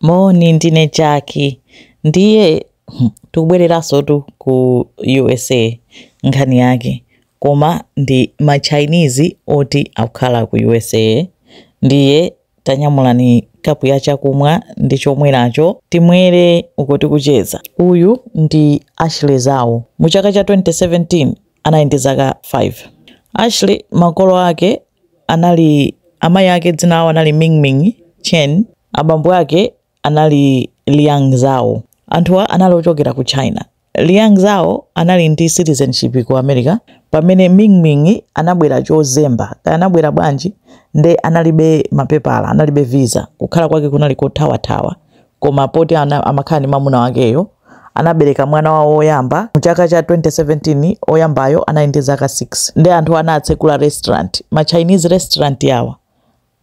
Moni, ndine Jackie. Ndiye tikubwereranso ku USA, nkhani yake koma ndi ma Chinese oti akukhala ku USA. Ndiye tanyamulani kapu ya chakumwa ndi chomweracho, timwere uko tikucheza. Uyu ndi Ashley Zhao. Mu chaka cha 2017 anali ndi zaka 5. Ashley, makolo ake anali, amayi ake dzina awo anali Mingming Chen, abambo ake anali Liang Zhao. Anthuwa anali ochokera ku China. Liang Zhao anali ndi citizenship ku America, pamene Mingming anabwera chozemba. Kaya anabwera bwanji, nde analibe mapepala, analibe visa. Kukhala kwake kunali kothawathawa, koma poti amakhala ndi mwamuna wakeyo, anabereka mwana wawo woyamba mu chaka cha 2017. Oyambayo anali ndi zaka 6. Ndi anthu anatsekula restaurant, ma Chinese restaurant yawa,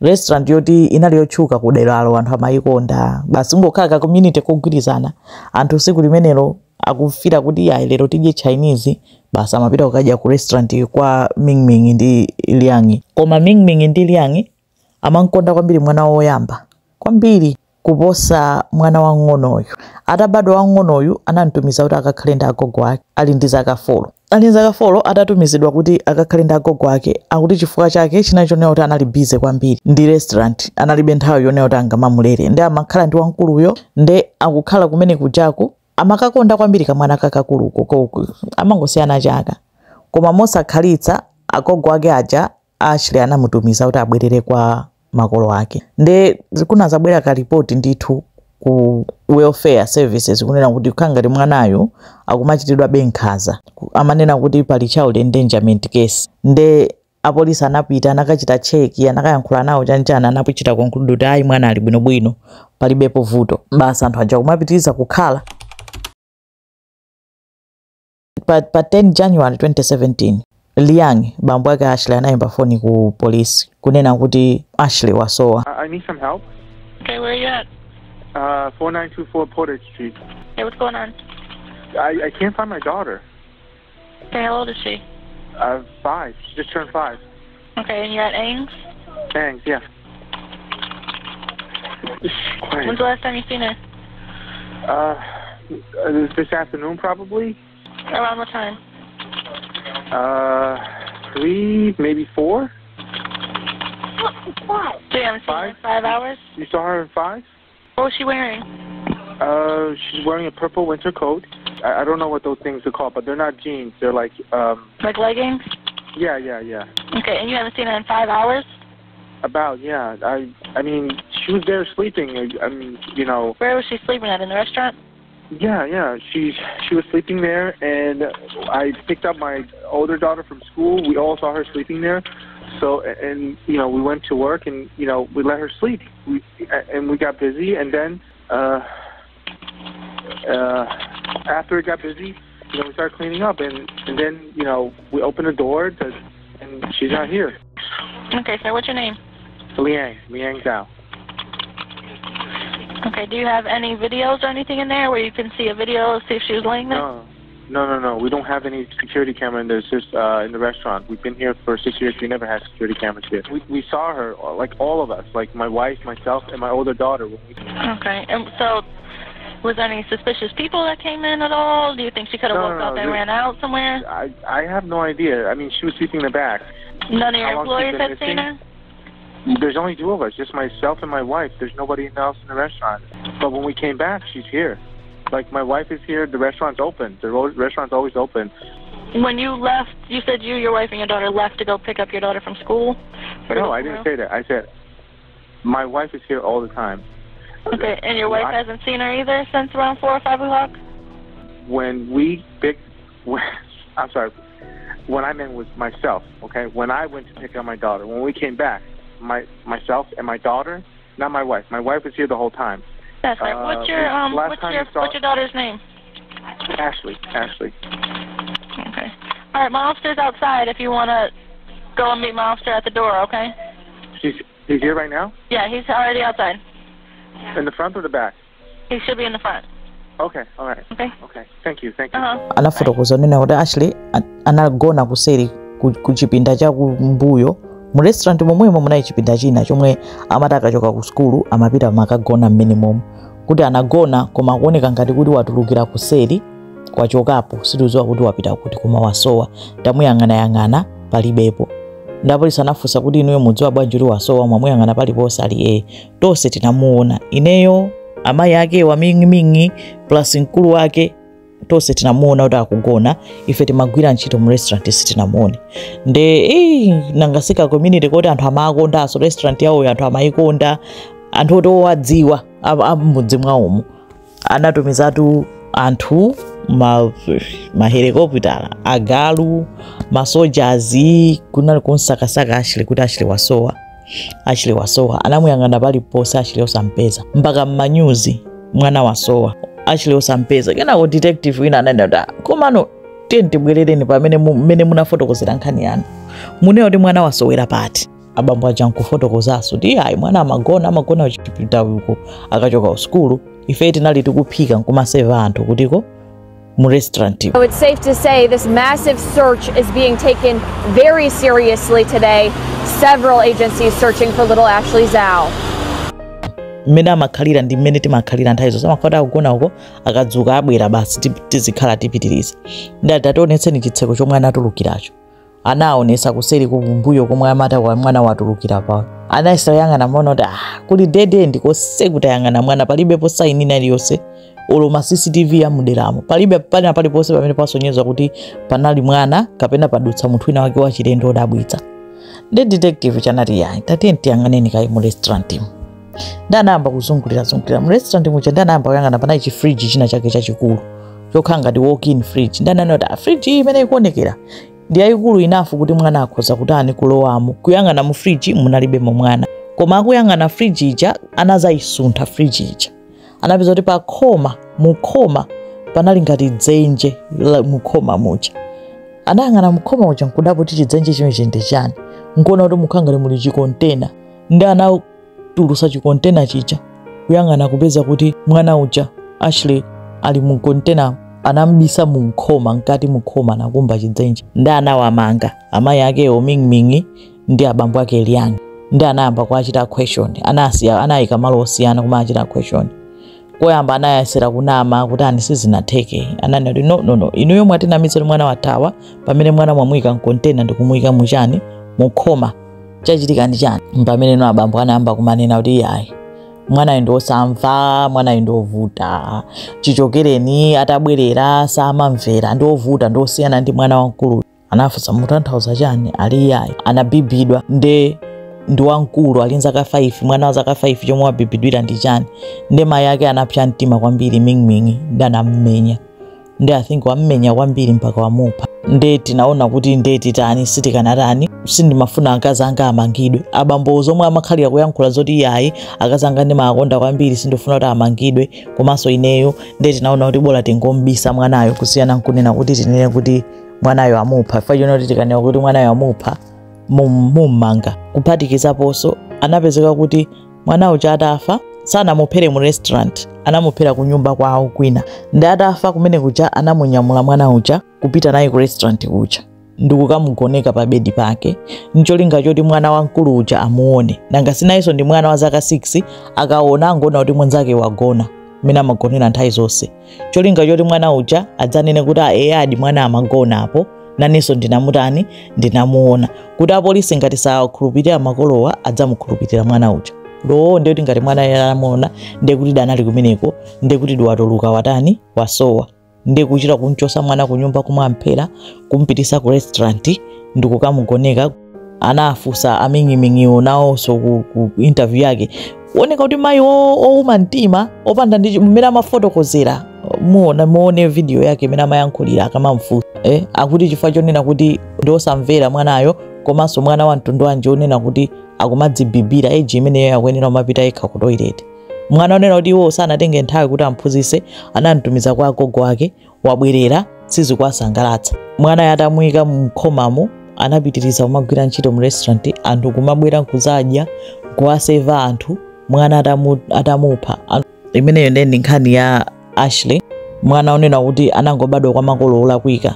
restaurant yoti inali yotchuka ku deralo, anthu amayikonda. Basi, ngokhala ka community kogwirizana. Anthu tsiku limenelo akufira kuti ayi, lero tidye Chinese, basi amapita kukadya ku restaurant kwa Mingming ndi Liang. Koma Mingming ndi Liang amankonda kwambiri mwana woyamba, kwambiri kuposa mwana wang'onoyu. Atabadwa wang'onoyu, anamtumiza kuti akakhale ndi agogo ake ali ndi zaka 4. Ali ndi zaka 4 atatumizidwa kuti akakhale ndi agogo ake, akuti chifukwa chake chinali chonena kuti anali busy kwambiri ndi restaurant, analibe nthawi yonena kuti angamamulere, ndi amakhala ndi wamkuluyo. Ndi akukhala kumene kujaku, amakakonda kwambiri kamwana kakakuluko, amangosiyana chaka. Koma mosakhalitsa agogo ake aja, Ashley anamutumiza kuti abwerere kwa makolo ake. Nde kunazabwera kalipoti ndithu ku welfare services kunena kuti kukhala ngati mwanayo akumachitidwa nkhanza. Amanena kuti pali child endangerment case. Nde apolisi anapita, anakachita check, anakayankhula nawo chanchana, anapuchita conclude kuti ayi, mwana ali bwinobwino, palibepo vuto. Basi, anthu aja kumapitiriza kukhala. Pa 10 January 2017, Liang, bambo ake Ashley, anayimba foni ku polisi kunena kuti Ashley wasowa. I need some help. Okay, where are you at? 4924 Portage Street. Hey, what's going on? I can't find my daughter. Okay, how old is she? 5. She just turned 5. Okay, and you're at Ang's? Thanks, yeah. Shh, quiet. When's the last time you seen her? This afternoon, probably. Around what time? 3, maybe 4. So you haven't seen her in 5? 5 hours? You saw her in 5? What was she wearing? She's wearing a purple winter coat. I don't know what those things are called, but they're not jeans. They're like, Like leggings? Yeah. Okay, and you haven't seen her in 5 hours? About, yeah. I mean, she was there sleeping. I mean. Where was she sleeping at? In the restaurant? Yeah. She was sleeping there, and I picked up my older daughter from school. We all saw her sleeping there. So, and we went to work, and we let her sleep. We and we got busy, and then after it got busy, we started cleaning up, and then we opened the door, and she's not here. Okay, sir, what's your name? Liang, Liang Zhao. Okay, do you have any videos or anything in there where you can see a video, see if she was laying there? No. We don't have any security camera in there. It's just in the restaurant. We've been here for 6 years. We never had security cameras here. We saw her, like all of us, like my wife, myself, and my older daughter. When we, Okay, and so was there any suspicious people that came in at all? Do you think she could have No, woke no, up and no. ran out somewhere? I have no idea. I mean, she was sleeping in the back. None of your How long she's employees been had seen missing? her? There's only two of us, just myself and my wife. There's nobody else in the restaurant. But when we came back, she's here. Like, my wife is here. The restaurant's open. The restaurant's always open. When you left, you said you, your wife, and your daughter left to go pick up your daughter from school? Or to No, go I didn't somewhere say that. I said my wife is here all the time. else? Okay, and your wife hasn't seen her either since around 4 or 5 o'clock? When we picked, when, I'm sorry, what I meant was myself. Okay, when I went to pick up my daughter, when we came back, my myself and my daughter, not my wife. My wife was here the whole time. That's right. What's your Last what's time your we saw what's your daughter's name? Ashley. Ashley. Okay. All right, my officer's outside if you want to go and meet my officer at the door, okay? She's He's here right now. Yeah, he's already outside. In the front or the back? He should be in the front. Okay. All right. Okay. Okay. Thank you. Thank you. Anafotokoza kunena kuti Ashley anagona kuseri ku chipinda cha kumbuyo. Mu restaurant momwemo munali chipinda china chomwe amati akachoka ku sukulu amapita makagona mmene momo. Kuti anagona koma kuoneka ngati kuti watulukira kuseri kwachokapo, sitidziwa kuti wapita kuti, koma wasowa, tamuyang'anayang'ana palibepo. Ndi apolisi anafunsa kuti inuyo mudziwa bwanji kuti wasowa, mwamuyang'ana paliponse? Ali ee, tonse tinamuona, ineyo, amayi ake wa Mingmingi plus mkulu wake, tonse tinamuona kuti akugona. Ife timagwira ntchito mu restaurant, sitinamuone. Nde nanga si ka community koti anthu amakondanso restaurant yawoyo, anthu amayikonda, anthu oti owadziwa am'mudzi mwawomo. Anatumizatu anthu, mahelikopitala, agalu, masojazi, kunali kunsakasaka Ashley kuti Ashley wasowa, Ashley wasowa. Anamuyang'ana paliponse, Ashley osampeza, mpaka mmanyuzi, mwana wasowa, Ashley osampeza. Kenako detective wina ananena kuti, "Ah, komano tiye tibwerereni pamene mmene munafotokozera nkhani yanu, muneyo kuti mwana wasowera pati?" Abambo aja nkufotokozanso kuti ayi, mwana amagona, amagona kuchipinda uko akachoka usukulu, ife tinali tikuphika nkumaseva anthu kutiko mu restaurant. So it's safe to say this massive search is being taken very seriously today. Several agencies searching for little Ashley Zhao. Mmene amakhalira ndi mmene timakhalira nthawi zonse, amakhala akugona uko, akadzuka abwera basi, tizikhala tipitiriza. Ndati ationetseni chitseko chomwe anatulukiracho. Anaonesa kuseri kumbuyo komwe amata kwa mwana watulukira pa. Anayesayang'ana maona kuti ah, kuli dead end konse, kutayang'ana mwana palibepo sign ina iliyonse, olo ma CCTV amuderamo palibe pana paliponse pamene pasonyeza kuti panali mwana kapena padutsa munthu wina wake wachilendo odabwitsa. Ndi detective chanati, yayi, tatiye tiyang'aneni kayi mu restaurant mu. Ndi anayamba kuzungulira zungulira mu restaurant muja. Ndi anayamba kuyang'ana, panali chifriji china chake chachikulu chokhala ngati walk-in fridge. Ndi ananena kuti, "Ah, fridge iyi imene ikuonekera ndi yayikulu enough kuti mwana akhoza kutani, kulowamo." Kuyang'ana mu fridge munalibemo mwana, koma akuyang'ana fridge ija, anazayisuntha fridge ija, anapeza kuti pakhoma, mukhoma panali ngati dzenje mukhoma muja. Anayang'ana mukhoma muja nkudabwa kuti chidzenje chimenechi ndi chani, nkuona kuti mukhala ngati muli chikontena. Ndi anatulusa chikontena chija, kuyang'ana kupeza kuti mwana uja Ashley ali mu kontena, anambisa mu nkhoma, mkati mukhoma anakumba chidzenje. Ndi anawamanga amayi akewo Mingming ndi abambo ake Liang. Ndi anayamba kuachita question, anasiya, anayika malo osiyana kuma achita question. Koyamba anayesera kunama kuti ani, sizinatheke. Ananena kuti, "No, no, no, inuyo mwatinamiza kuti mwana wathawa pamene mwana mwamuyika mkontena ndikumuyika muchani, mukhoma, chachitika ndi chani?" Pamene no abambo anayamba kumanena kuti iyayi, mwanayo ndi osamva, mwanayo ndi ovuta, chichokereni atabwerera samamvera, ndi ovuta, ndi osiyana ndi mwana wamkulu. Anafunsa, "Mutanthauza chani?" Ali iyayi, anabibidwa nde ndi wamkulu, ali nzaka 5, mwana wa zaka 5 chomwe wabibidwira ndi chani? Nde mayi ake anapsa mtima kwambiri, Mingming, ndi anammenya, ndi I think wammenya kwambiri mpaka wamupha. Nde tinaona kuti nde titani, sitikanatani, sindimafuna akazi anga amangidwe. Abambo zomwe amakhalira kuyankhula zoti iyayi, akazi anga ndimakonda kwambiri, sindifuna kuti amangidwe, komanso ineyo. Nde tinaona kuti bola tingombisa mwanayo kusiyana nkunena kuti tinene kuti mwanayo amupha, chifukwa chonena kuti tikanena kuti mwanayo amupha mummanga. Kuphatikizaponso anapezeka kuti mwana uja atafa sanamuphere mu restaurant, anamuphera ku nyumba kwawo kwina. Ndi atafa kumene kuja anamunyamula mwana uja kupita naye ku restaurant kuja ndikukamugoneka pa bedi pake ncholinga choti mwana wamkulu uja amuone. Nanga sinayenso ndi mwana wa zaka 6, akaona angoona kuti mwanzake wagona mmene amagonera nthawi zonse, cholinga choti mwana uja adzanene kuti, "Ah, eyadi, mwana amagona apo, nanenso ndinamutani, ndinamuona," kuti apolisi ngati sakhulupirira makolowa adzamukhulupirira mwana uja lowo. Ndiye kuti ngati mwana anamuona, ndiye kuti danali kumeneko, ndiye kuti watuluka, watani, wasowa. Ndiye kuchita kumchosa mwana ku nyumba kumwe amphera, kumpitisa ku restaurant ndikukamugoneka. Anafunsa aming'imingiwo nawonso ku interview yake, kuoneka kuti mayi owuma mtima opanda ndi mmene amafotokozera. Muona, muone video yake imene amayankhulira akamamfunsa, akuti chifukwa chonena kuti ndi osamvera mwanayo, komanso mwana wa mtundu wanji onena kuti akumadzibibira, age imeneyo akuyenera kumapita yekha ku toilet? Mwana onena kuti iwo sanatenge nthawi kuti amphunzitse, anamtumiza kwa agogo ake, wabwerera, sizikuwasangalatsa. Mwana atamuyika mkhomamo anapitiriza kumagwira ntchito mu restaurant, anthu kumabwera nkuzadya, kuwaseva anthu, mwana atamupha. Imeneyo ndiye ndi nkhani ya Ashley, mwana onena kuti anangobadwa kwa makolo olakwika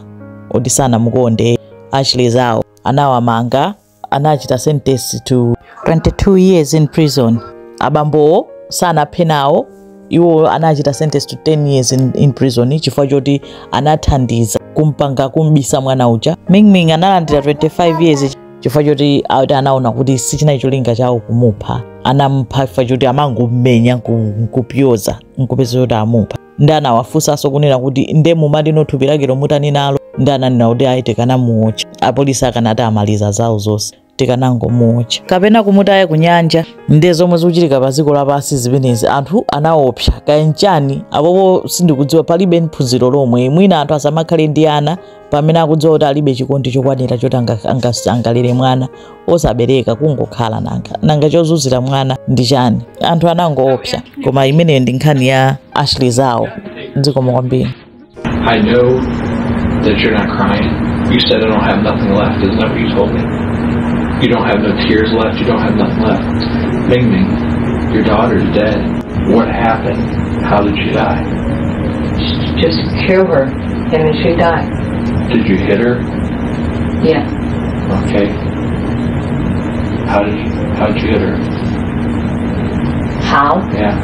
oti sanamukonde. Ashley Zhao anawamanga, anachita sentence to 22 years in prison. Abambowo sanaphe nawo. Iwo anachita sentence to 10 years in prison chifukwa choti anathandiza kumpanga kumbisa mwana uja. Mingming analandira 25 years chifukwa choti akuti anaona kuti sichinali cholinga chawo kumupha, anamupha chifukwa choti amangomenya nkupyoza nkupeza kuti amupha. Ndi anawafunsanso kunena kuti nde mumati thupi lake lomutani nalo, ndi ananena kuti ayi tikanamuotcha, apolisi akanati amaliza zawo zonse tikanangomuotcha kapena kumutaya kunyanja. Ndiye zomwe zikuchitika pa dziko lapansi zimenezi, anthu anaopsa kaya nchani apopo sindikudziwa, palibe mphunziro lomwe. Mwina anthu asamakhale ndi ana pamene akudziwa kuti alibe chikondi chokwanira choti angalere mwana, osabereka kungokhala nanga chozunzira mwana ndi chani? Anthu anangoopsa. Koma imeneyo ndi nkhani ya Ashley Zhao. Zikomo kwambiri. I know that you're not crying. You said I don't have nothing left. Isn't that what you told me? You don't have no tears left. You don't have nothing left. Ming Ming, your daughter's dead. What happened? How did she die? Just kill her, and then she died. Did you hit her? Yeah. Okay. How'd you hit her? How? Yeah.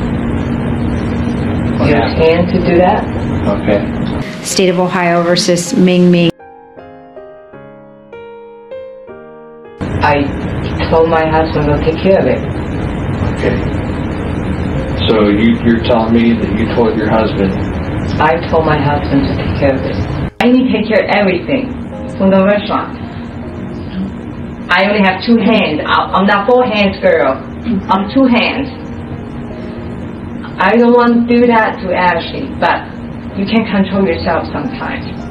What Use happened? hand to do that? Okay. State of Ohio versus Ming Ming. I told my husband to take care of it. Okay. So you're telling me that you told your husband? I told my husband to take care of it. I need to take care of everything from the restaurant. I only have 2 hands. I'm not 4 hands girl. I'm 2 hands. I don't want to do that to Ashley, but you can control yourself sometimes.